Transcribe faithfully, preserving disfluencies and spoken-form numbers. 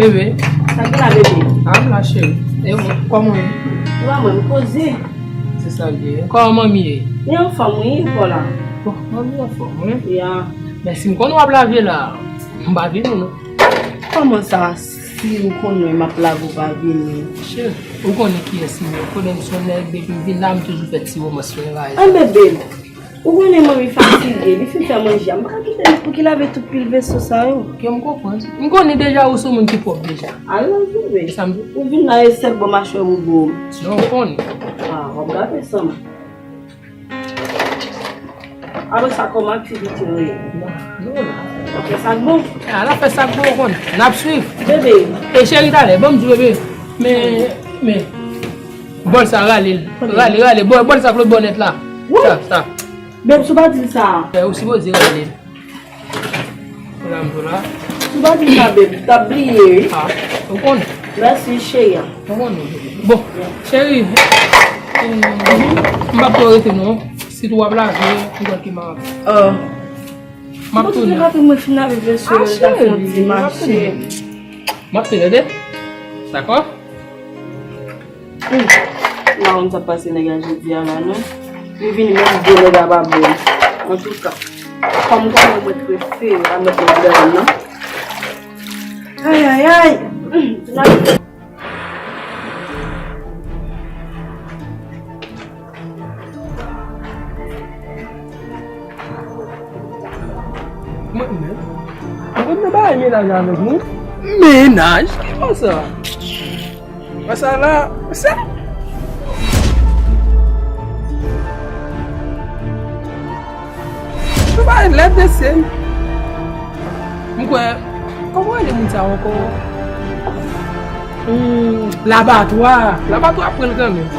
Bebe. Sa ki la, bebe? A, m la, cheri. E ou, kòman w ye? Ou pa mwen, m poze. Se sa l ye. Kòman manmi ye? Li anfòm, wi, e paw la? Bon, manmi anfòm, wi. Ya. Men si m konnen w ap lave la, m pa vini, non. Kòman sa, si ou konnen m ap lave, ou pa vini? Cheri, ou konnen kiyès m ye. Ou konnen m se yon nèg, depi m vin la, m toujou fè ti womans mwen raje. An, bebe. Ou konnen manmi fatige, li fin fè manje a. M pa ka kite li pou ki lave tout pil veso sa yo. Ke m konprann. M konnen deja ou se yon moun ki pwòp deja. Al nan jounen. E sa m di. Ou vin la e sèk bò machwè ou gwo. Non, ou konnen. A, w ap gate san m. Apre sa, kòman aktivite yo ye? Non, non, la. W ap fè sa k bon? A, n ap fè sa k bon, ou konnen. N ap swiv. Bebe. E cheri, talè, ban m di w, bebe. Men, men. Bòl sa, rale l. Rale, rale. Bòl, bòl sa k lòt bò nèt la. Sa, sa. Beb, si w pa di l sa. Ou sipoze rale l. Ou la, m tou la. Si w pa di l sa, beb, ou t ap bliye, wi. A, ou konnen. Mèsi, cheri. Ou konnen. Bon, cheri, m p ap twò rete, non. Si tou w ap lave, ou konn ki m ap. M ap tounen. Mwen fin lave veso yo, l ta fè yon ti mache. M ap tounen, tande? Dakò? Hmm. M pa konn sa k pase nèg la jodi a la, non. Li vini menm gwo nèg la pa bon. Antouka, kòm ou konnen mwen trè fè, a mèt mwen dèyè, non. Ay, ay, ay. Hmm. Mwen menm, mwen konn nan bagay mennaj avèk nou. Mennaj? Ki konsa? Konsa la, sa? Ou pa lèd mesye. M kwè, kòman rele moun sa ankò? Hmm, labatwa. Labatwa pran l kanmenm.